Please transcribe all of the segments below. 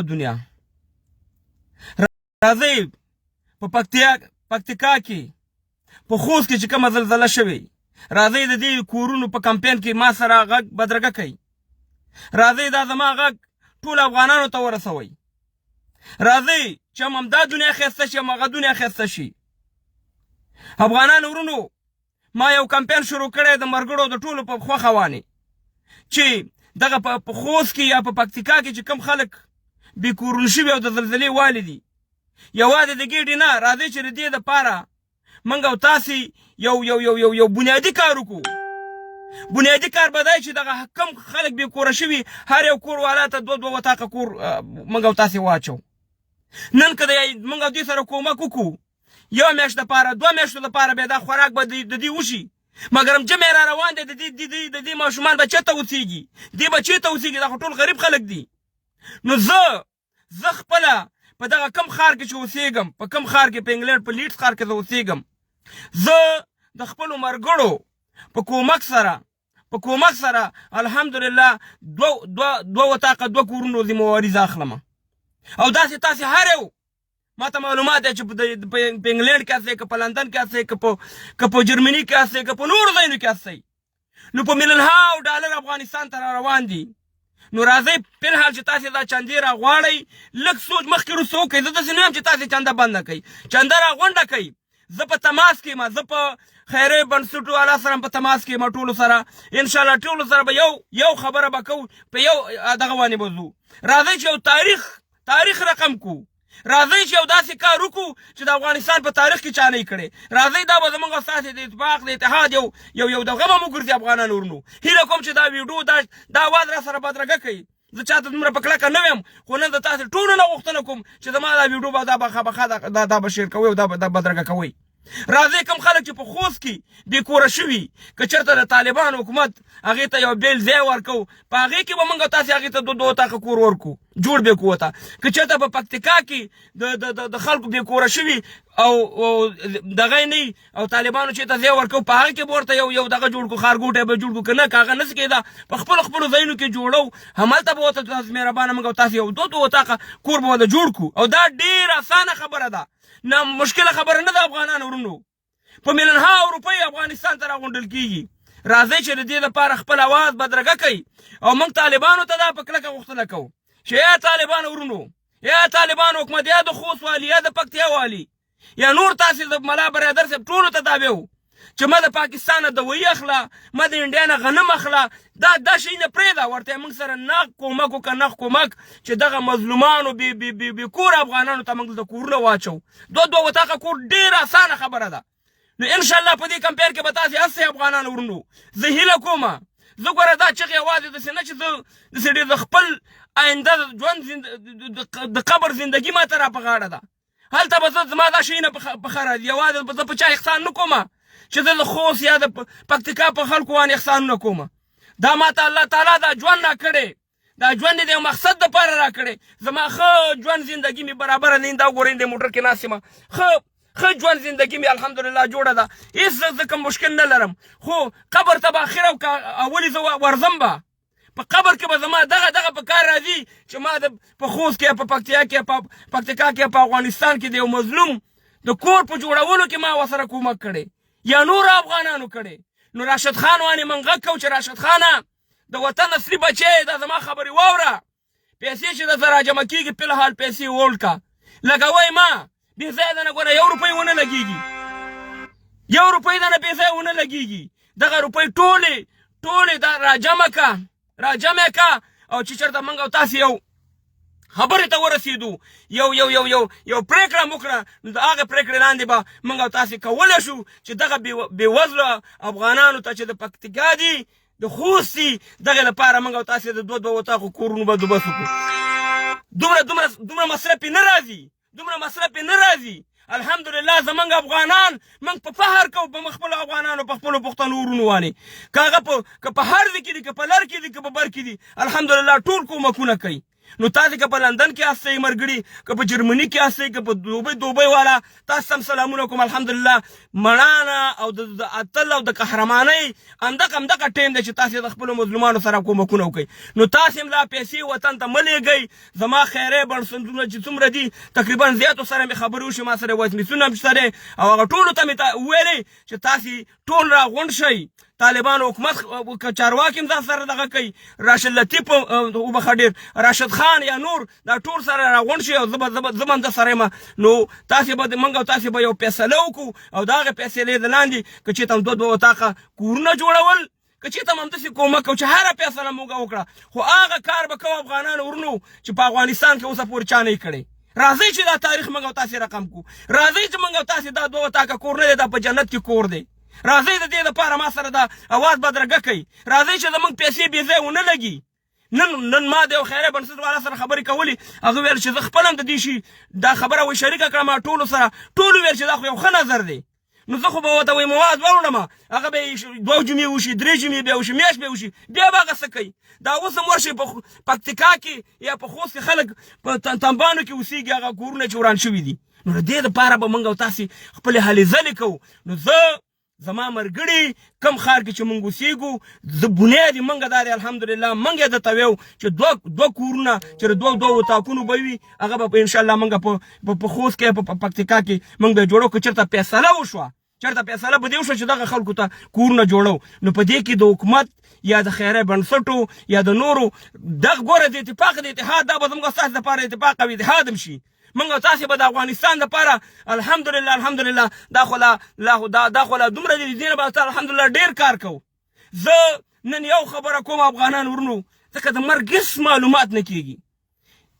دنیا راځئ په پکتیا پکتیکا کې په خوست کې چې کومه زلزله شوې، راځئ د دې کورونو په کمپین کې ما سره غږ بدرګه کوي. راځئ دا زما غږ ټول افغانانو ته ورسوئ. راځئ چې هم همدا دنیا ښایسته شي، هم هغه دنیا ښایسته شي. افغانانو ورونو، ما یو کمپین شروع کړی د مرګړو د ټولو په خوښه وانه چې دغه په خوست کې یا په پکتیکا کې چې کم خلک بې کورونو شوي او د زلزلې والي دي، یوازې د ګېډې نه، راځئ چې د دې دپاره موږ او تاسې یو یو یو یو یو بنیادي کار وکړو. بنیادي کار به دی چې دغه کم خلک بې کوره شوي، هر یو کور والا ته دوه دوه وطاقه کور موږ او تاسې واچو. نن که موږ او دوی سره کومک وکړو، یو میاشت دپاره، 2 میاشتو دپاره به دا خوراک به د دې وشي. مګرم جمع را روان دی، د دې ماشومان به چېرته اوسېږي؟ دې به چېرته اوسېږي؟ دا خو ټول غریب خلک دي. نو زه خپله په دغه کم ښار کې چې اوسېږم، په کم ښار کې، په انګلینډ په لیډز ښار کې زه اوسېږم، زه د خپلو مرګړو په کومک سره الحمدلله دوه دوه دوه وطاقه دوه کورونو ذمهواري زه اخلم. او داسې تاسې هر یو ما ته معلومات دی چې په انګلینډ کې هستئ، که په لندن کې هستئ، که په جرمني کې هستئ، که په نورو ځایونو کې هستئ، نو په میلیونهاو ډالر افغانستان ته را روان دي. نو راځئ، فلحال چې تاسې دا چندې را غواړئ، لږ سوچ مخکې وروسته وکړئ. زه داسې نه یم چې تاسې چنده بنده کړئ، چنده را غونډه کړئ. زه په تماس کې یم، زه په خیرې بنسټو والا سره په تماس کې یم، ټولو سره انشاءالله ټولو سره به یو یو خبره به کوو، په یو دغه باندې به ځو. راځئ چې یو تاریخ رقم کو. راځئ چې یو داسې کار وکړو چې د افغانستان په تاریخ کې چا نه کړی. راځئ، دا به زمونږ او ستاسې د اتفاق، د اتحاد یو دغه به مو ګرځي. افغانانو ورونو، هیله کوم چې دا ویډیو، دا اواز را سره بدرګه کوي. زه چاته دومره په کلکه نه ویم، خو نن د تاسې ټولو نه غوښتنه کوم چې زما دا ویډیو به دا به خامخا دا به share کوئ او دا به دا بدرګه کوئ. راځئ، کوم خلک چې په خوست کې بې کوره شوي، که چېرته د طالبانو حکومت هغې ته یو بېل ځای ورکو، په هغې کې به موږ تاسې هغې ته دوه دوه اتاقه کور ورکو، جوړ به کړو ورته. که چېرته په پکتیکا کې د خلکو بې کوره شوي او دغه نه او طالبانو چې ته ځای ورکو، په هغه کې به ورته یو یو دغه جوړ کړو، ښارګوټی به جوړ کړو. که نه، که هغه نه شي کېده، په خپلو خپلو ځایونو کې جوړو، هملته به ورته تاسو مهربانه موږ او تاسې یو دوه دوه اتاقه کور به ورته جوړ کړو. او دا ډېره اسانه خبره ده، نه مشکله خبره نه ده. افغانانو ورونو، په میلیونهاو روپۍ افغانستان ته راغونډل کېږي. راځئ چې د دې لپاره خپل اواز بدرګه کوي. او موږ طالبانو ته دا په کلکه غوښتنه کوو چې یا طالبانو ورونو، یا طالبانو حکومت، یا د خوست والي، یا د پکتیا والي، یا نور تاسې د ملا برادر صاحب، ټولو ته دا ویو چې مه د پاکستان نه دوایي اخله، مه د انډیا نه غنم اخله، دا شی نه پرېږده. ورته موږ سره نغد کومک وکړه، نغد کومک چې دغه مظلومانو بې کوره افغانانو ته موږ دلته کورونه واچو. دوه دوه وطاقه کور ډېره اسانه خبره ده. نو انشاءالله په دې کمپین کې به تاسې هسې افغانانو ورونو زه هیله کوم. زه ګوره دا چغې یوازې داسې نه چې زه داسې ډېر د خپل آینده ژوند، د قبر زندګي ما ته را په غاړه ده، هلته به زه زما دا شیونه په ښه راځي. یوازې به زه په چا احسان نه کوم چې زه د خوست یا د پکتیکا په خلکو باندې احسانونه کوم. دا ما ته الله تعالی دا ژوند راکړی، دا ژوند دې مقصد دپاره راکړی. زما ښه ژوند زندګي مې برابره نه دا وګورئ، د موټر کې ناست یم، ښه ښه ژوند زندګي مې الحمدلله جوړه ده، هېڅ زه کوم مشکل نه لرم. خو قبر ته به اخر او اولي زه ورځم، به په قبر کې به زما دغه دغه په کار راځي چې ما د په خوست کې، په پکتیا کې، په پکتیکا کې، په افغانستان کې د یو مظلوم د کور په جوړولو کې ما وسره کومک کړی یا نور افغانانو کړی. نو راشد خان باندې مونږ غږ کوو چې راشد خانه، د وطن اصلي بچی، دا زما خبرې واوره. پیسې چې درته راجمع کېږي، فلحال پیسې hold کا، لګوئ ما بې ځایه دنه. ګوره، یو روپۍ ونه لګېږي، یو روپۍ دنه بې ځایه ونه لګېږي. دغه روپۍ ټولې ټولې دا راجمع کا، راجمع کا. او چې چېرته موږ او تاسې یو خبرې ته ورسېدو، یو یو یو یو یو پرېکړه مو وکړه، نو د هغې پرېکړې لاندې به موږ او تاسې کولی شو چې دغه بېوزله افغانانو ته چې د پکتیکا دي، د خوست دي، دغې لپاره موږ او تاسې د دوه دوه اتاقو کورونو بندوبست وکړو. دومره دومره دومره مصرف یې نه راځي، دومره مصرف یې نه راځي. الحمدلله زمونږ افغانان، موږ په فخر کوو په خپلو افغانانو، په خپلو پښتنو ورونو باندې، که هغه په که په هر ځای کې دي، که په لر کې دي، که په بر کې دي، الحمدلله ټول کومکونه کوي. نو تاسو که په لندن کې یاستئ مرګړي، که په جرمني کې یاستئ، که په دوبۍ والا، تاسو هم سلامونه کوم. الحمدلله مړانه او د اتل او د قهرمانۍ همدغه همدغه ټیم دی چې تاسو د خپلو مظلومانو سره کومکونه وکړئ. نو تاسو هم دا پیسې وطن ته مه لېږئ. زما خیرې بنسټونه چې څومره دي، تقریبا زیاتو سره مې خبرې وشوې، ما سره وایس میسونه هم شته دی، او هغه ټولو ته مې وویلې چې تاسو ټول را غونډ شئ. طالبانو حکومت چارواکي هم ځان سره دغه کوي، راشد لطیف وبخښه ډېر، راشد خان یا نور، دا ټول سره راغونډ شي او زه به هم سره یم. نو تاسې به موږ او تاسې به یو فیصله وکړو، او د هغې فیصلې د لاندې که چېرته هم دوه دوه اتاقه کورونه جوړول، که چېرته هم همداسې کومک کوو، چې هره فیصله موږ وکړه، خو هغه کار به کوو افغانانو ورونو چې په افغانستان کې اوسه پورې چا نه کړی. راځئ چې دا تاریخ موږ او تاسې رقم کړو. راځئ چې موږ او تاسې دا دوه اتاقه کور نه دی، دا په جنت کې کور دی. راځئ د دې لپاره ما سره دا اواز بدرګه کوي. راځئ چې زموږ پیسې بې ځایه ونه لګي. نن ما د یو خیریه بنسټ والا سره خبرې کولې، هغه ویل چې زه خپل هم د دې شي دا خبره وایي شریکه کړه ما ټولو سره، ټولو ویل چې دا خو یو ښه نظر دی. نو زه خو به ورته وایي مواد وروړم، هغه به یې دوه جمعې وشي، درې جمعې بیا وشي، میاشت به وشي، بیا به هغه څه کوي. دا اوس هم ورشي په پکتیکا کې یا په خوست کې خلک په تنبانو کې اوسېږي، هغه کورونه چې وران شوي دي. نو د دې لپاره به موږ او تاسې خپلې هلې ځلې کوو. نو زه زما مرګړي کم ښار کې چې مونږ اوسېږو، زه بنیاد یې مونږ دا دی الحمدلله، مونږ یې درته ویو چې دوه دوه کورونه چې د دوه دوه اتاقونو به وي، هغه به انشاءالله مونږ په خوست کې په پکتیکا کې مونږ به جوړو. که چېرته فیصله وشوه، چېرته فیصله په دې وشوه چې دغه خلکو ته کورونه جوړو، نو په دې کې د حکومت یا د خیریه بنسټو یا د نورو دغه ګوره د اتفاق د اتحاد، دا به زموږ ستاسې دپاره اتفاق او اتحاد هم شي. موږ او تاسې به د افغانستان دپاره الحمدلله الحمدلله دا خو لا لا دا دا خو لا دومره دي، دې نه به الحمدلله ډېر کار کوو. زه نن یو خبره کوم افغانان ورونو، ځکه د مرګ هېڅ معلومات نه کېږي،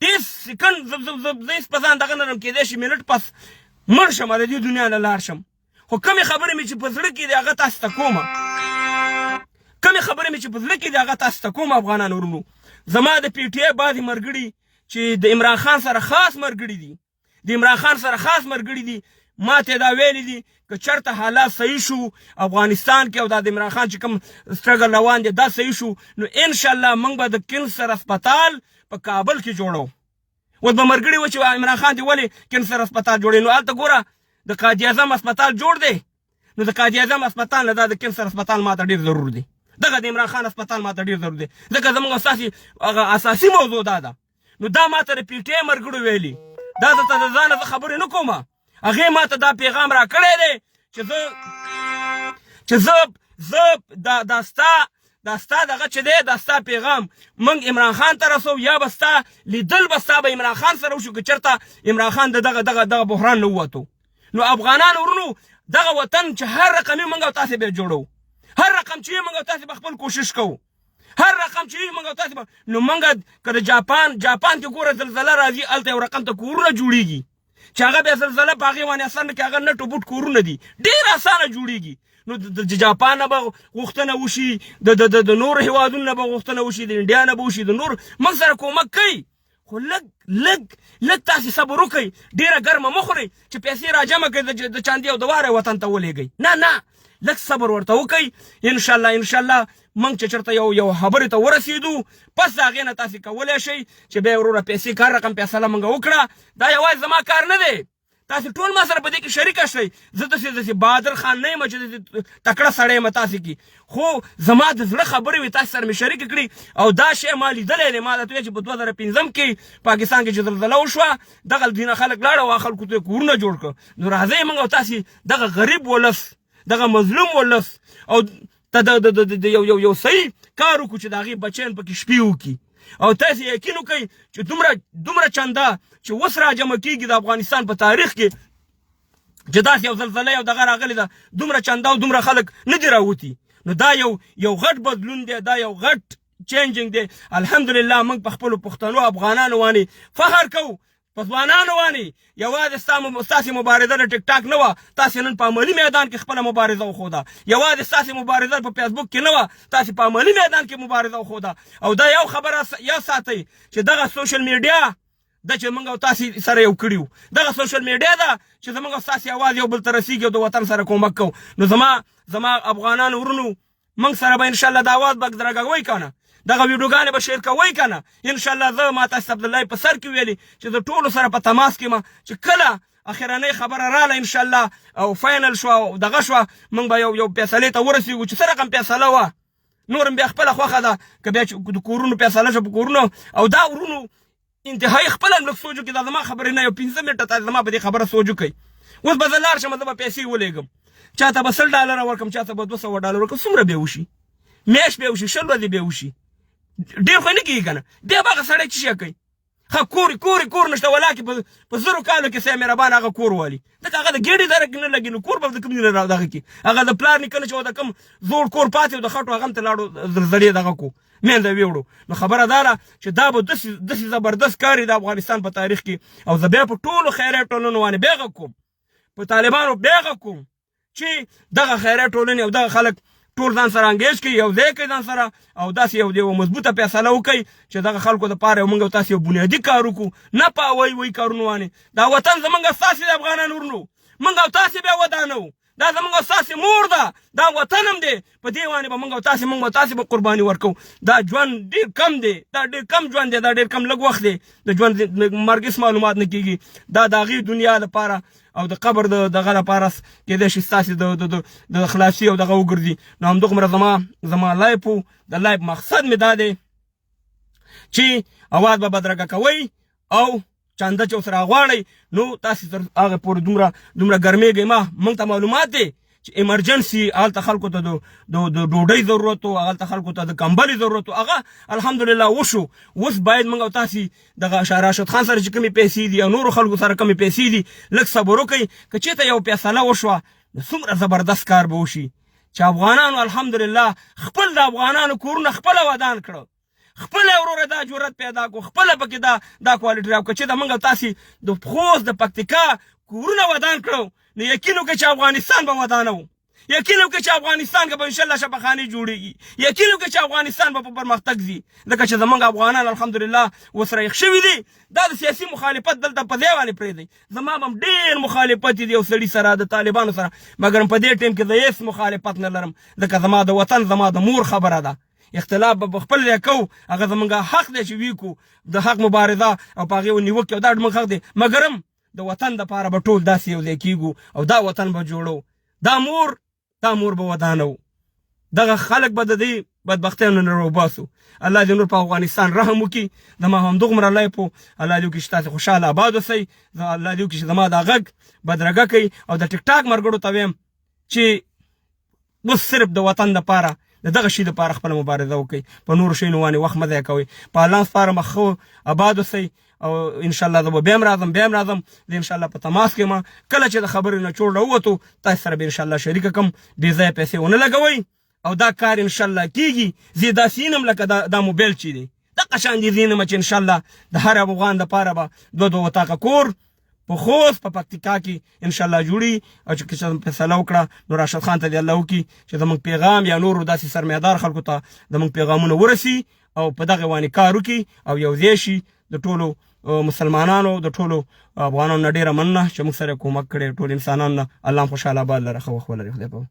هېڅ سیکنډ زه هېڅ په ځان دغه نه لرم، کېدای شي منټ پس مړ شم، له دې دنیا نه لاړ شم، خو کومې خبرې مې چې په زړه کې دي هغه تاسو ته کوم، کومې خبرې مې چې په زړه کې دي هغه تاسو ته کوم. افغانان ورونو، زما د پي ټي آی بعضې مرګړي چې د عمران خان سره خاص مرګړي دي، د عمران خان سره خاص مرګړي دي، ما ته دا ویلي دي که چرته حالات صحیح شو افغانستان کې او دا د عمران خان چې کوم سټرګل روان دی دا صحیح شو، نو انشاءالله موږ به د کینسر هسپتال په کابل کې جوړو. اوس به مرګړي و چې عمران خان دی ولې کینسر هسپتال جوړوي؟ نو هلته ګوره د قاضي اعظم هسپتال جوړ دی، نو د قاضي اعظم هسپتال نه دا د کینسر هسپتال ماته ډېر ضرور دی، دغه د عمران خان هسپتال ماته ډېر ضرور دی، ځکه زموږ اساسي هغه اساسي موضوع دا ده. نو دا ماته د پي ټي آی مرګړو ویلي، دا درته د ځانه زه خبرې نه کوم، هغې ماته دا پیغام راکړی دی چې زه چې زه زه دا دا ستا دا ستا دغه چې دی دا ستا پیغام موږ عمران خان ته رسو، یا به ستا لیدل به ستا به عمران خان سره وشو که چېرته عمران خان د دغه دغه دغه بحران نه ووتو. نو افغانان ورونو، دغه وطن چې هر رقمي موږ او تاسې به جوړو، هر رقم چې موږ او تاسې به خپل کوشش کوو، هر رقم چې موږ او تاسې به، نو موږ که د جاپان کې ګوره زلزله راځي، هلته یو رقم ته کورونه جوړېږي چې هغه بیا زلزله په هغې باندې اثر نه کوي، هغه نټ او بوټ کورونه دي، ډېر اسانه جوړېږي. نو د جاپان نه به غوښتنه وشي، د د د نورو هېوادونو نه به غوښتنه وشي، د انډیا نه به وشي، د نور موږ سره کومک کوي، خو لږ لږ لږ تاسې صبر وکړئ، ډېره ګرمه مه خورئ چې پیسې راجمع کړئ د چاندي او د واره وطن ته ولېږئ. نه نه، لږ صبر ورته وکړئ. انشاءالله انشاءالله موږ چې چېرته یو یو خبرې ته ورسېدو، پس د هغې نه تاسې کولی شئ چې بیا وروره پیسې کار رقم فیصله موږ وکړه. دا یوازې زما کار نه دی، تاسې ټول ما سره په دې کې شریک شئ. زه داسې داسې بهادر خان نه یم چې داسې تکړه سړی یم تاسې کې، خو زما د زړه خبرې وې تاسې سره مې شریکې کړې، او دا شی ما لیدلی دی. ما درته ویل چې په 2005 کې پاکستان کې چې زلزله وشوه، دغه دینه خلک لاړه او هغه خلکو ته یې کورونه جوړ کړ. نو راځئ موږ او تاسې دغه غریب ولس، دغه مظلوم ولس او ته د د د یو یو یو صحیح کار وکړو چې د هغې بچیان پکې شپې وکړي. او تاسې یقین وکړئ چې دومره دومره چنده چې اوس راجمع کېږي د افغانستان په تاریخ کې چې داسې یو زلزله یو دغه راغلې ده، دومره چنده او دومره خلک نه دي راوتي. نو دا یو یو غټ بدلون دی، دا یو غټ چینجینګ دی. الحمدلله موږ په خپلو پښتنو افغانانو باندې فخر کوو، په ځوانانو باندې. یوازې ستاسې مبارزه د ټیک ټاک نه وه، تاسې نن په عملي میدان کې خپله مبارزه وښوده. یوازې ستاسې مبارزه په فیسبوک کې نه وه، تاسې په عملي میدان کې مبارزه وښوده. او دا یو خبره یاد ساتئ چې دغه سوشل میډیا ده چې موږ او تاسې سره یو کړي، دغه سوشل میډیا ده چې زموږ او ستاسې اواز یو بل ته رسېږي او د وطن سره کومک کوو. نو زما افغانانو ورونو، موږ سره به انشاءالله د اواز به درګوئ که نه؟ دغه ویډیوګانې به شیر کوئ که نه؟ انشاءالله زه ما تاسو عبدالله په سر کې ویلي چې زه ټولو سره په تماس کې ما چې کله اخرنۍ خبره راله انشاءالله او فاینل شو او دغه شوه، موږ به یو یو فیصلې ته ورسېږو چې څه رقم فیصله وه. نور هم بیا خپله خوښه ده، که بیا چې د کورونو فیصله شوه په کورونو او دا ورونو انتهایي خپله هم لږ سوچ وکړي. دا زما خبرې نه، یو 5 منټه تاسو زما په دې خبره سوچ وکړئ. اوس به زه لاړ شم، زه به پیسې ولېږم، چا ته به 100 ډالره ورکړم، چا ته به 200 ډالر ورکړم، څومره به وشي؟ میاشت به وشي، 20 ورځې به وشي، ډېر خو نه کېږي که نه؟ بیا به هغه سړی څه شی کوي؟ ښه کور کور کور نشته، ولاکې په زرو کالو کې سه مهربان هغه کور والي، ځکه هغه د ګېډې درک نه لګي، نو کور به د کوم ځای نه دغه کي؟ هغه د پلار نیکه نه چې د کوم زوړ کور پاتې و د خټو، هغه هم ته لاړو زلزلې دغه کو مینځه ویوړو. نو خبره دا ده چې دا به داسې زبردست کار د افغانستان په تاریخ کې. او زه بیا په ټولو خیریه ټولنو باندې بیا غږ کوم، په طالبانو بیا غږ کوم چې دغه خیریه ټولنې او دغه خلک ټول ځان سره انګیج کړي، یو ځای کړي ځان سره، او داسې یو یو مضبوطه فیصله وکړي چې دغه خلکو دپاره موږ او تاسې یو بنیادي کار وکړو، نه په وای وای کارونو باندې. دا وطن زمونږ ستاسې د افغانانو ورونو، موږ او تاسې بیا ودانوو، دا زمونږ او ستاسې مور ده، دا وطن هم دی، په دې باندې به موږ او تاسې موږ او تاسې به قرباني ورکوو. دا ژوند ډېر کم دی، دا ډېر کم ژوند دی، دا ډېر کم لږ وخت دی، د ژوند مرګ هېڅ معلومات نه کېږي. دا د هغې دنیا لپاره او د قبر د دغه لپاره کېدای شي ستاسې د د د خلاصي او دغه وګرځي. نو همدغومره زما لایف و، د لایف مقصد مې دا دی چې اواز به بدرګه کوئ او چانده چې ورسره غواړئ، نو تاسې تر هغه پورې دومره دومره ګرمېږئ ما. موږ ته معلومات دی چې ایمرجنسي هلته خلکو ته د د ډوډۍ ضرورت و، هلته خلکو ته د کمبلې ضرورت و، هغه الحمدلله وشو. اوس باید موږ او تاسې دغه شاه راشد خان سره چې کومې پیسې دي او نورو خلکو سره کومې پیسې دي، لږ صبر وکړئ. که چېرته یو فیصله وشوه نو څومره زبردست کار به وشي چې افغانانو الحمدلله خپل د افغانانو کورونه خپله ودان کړه، خپله وروره دا جرأت پیدا کو، خپله پکې دا دا کوالټي راو. که چېرته موږ تاسې د خوست د پکتیکا کورونه ودان کړو، نو یقین وکړئ چې افغانستان به ودانوو، یقین وکړئ چې افغانستان کې به انشاءالله شفاخانې جوړېږي، یقین وکړئ چې افغانستان به په پرمختګ ځي، ځکه چې زمونږ افغانان الحمدلله اوس رايښ شوي دي. دا د سیاسي مخالفت دلته په ځای باندې پرېږدئ، زما به هم ډېر مخالفت دي یو سړي سره د طالبانو سره، مګر په دې ټایم کې زه هېڅ مخالفت نه لرم، ځکه زما د وطن زما د مور خبره ده. اختلاف به په خپل ځای کوو، هغه زمونږ حق دی چې ویې کړو، د حق مبارزه او په هغې نیوکې او دا زموږ حق دی، مګرم د وطن دپاره به ټول داسې یو ځای کېږو او دا وطن به جوړو، دا مور دا مور به ودانوو، دغه خلک به د دې بدبختیانو نه راوباسو. الله دې نور په افغانستان رحم وکړي. زما همدغومره لایف و، الله دې وکړي چې تاسې خوشحاله اباد اوسئ، الله دې وکړي چې زما دا غږ بدرګه کوي. او د ټیک ټاک مرګړو ته وایم چې اوس صرف د وطن دپاره د دغه شي دپاره خپله مبارزه وکړئ، په نورو شیانو باندې وخت مه ضایع کوئ. په الله سپارم، ښه اباد اوسئ او ان شاء الله زه به بیا هم راځم، بیا هم راځم، زه ان شاء الله په تماس کې یم. کله چې د خبرې نچوړ راووتو تاسو سره به ان شاء الله شریکه کړم. بې ځایه پیسې ونه لګوئ او دا کار ان شاء الله کیږي. زه داسې ینم لکه دا موبایل چې دی دقه شان دي زه ینم چې ان شاء الله د هر افغان دپاره به دوه دوه اتاقه کور په خوست په پکتیکا کې ان شاء الله جوړي. او چې که فیصله وکړه نو راشد خان ته دې الله وکړي چې زموږ پیغام یا نورو داسې سرمایهدار خلکو ته زموږ پیغامونه ورسي او په دغه باندې کار وکړي او یو ځای شي. د ټولو مسلمانانو د ټولو افغانانو نه ډېره مننه چې موږ سره کومک کړی، ټول انسانانو نه الله خوشحاله آباد لره، ښه وخت ولري، خدای په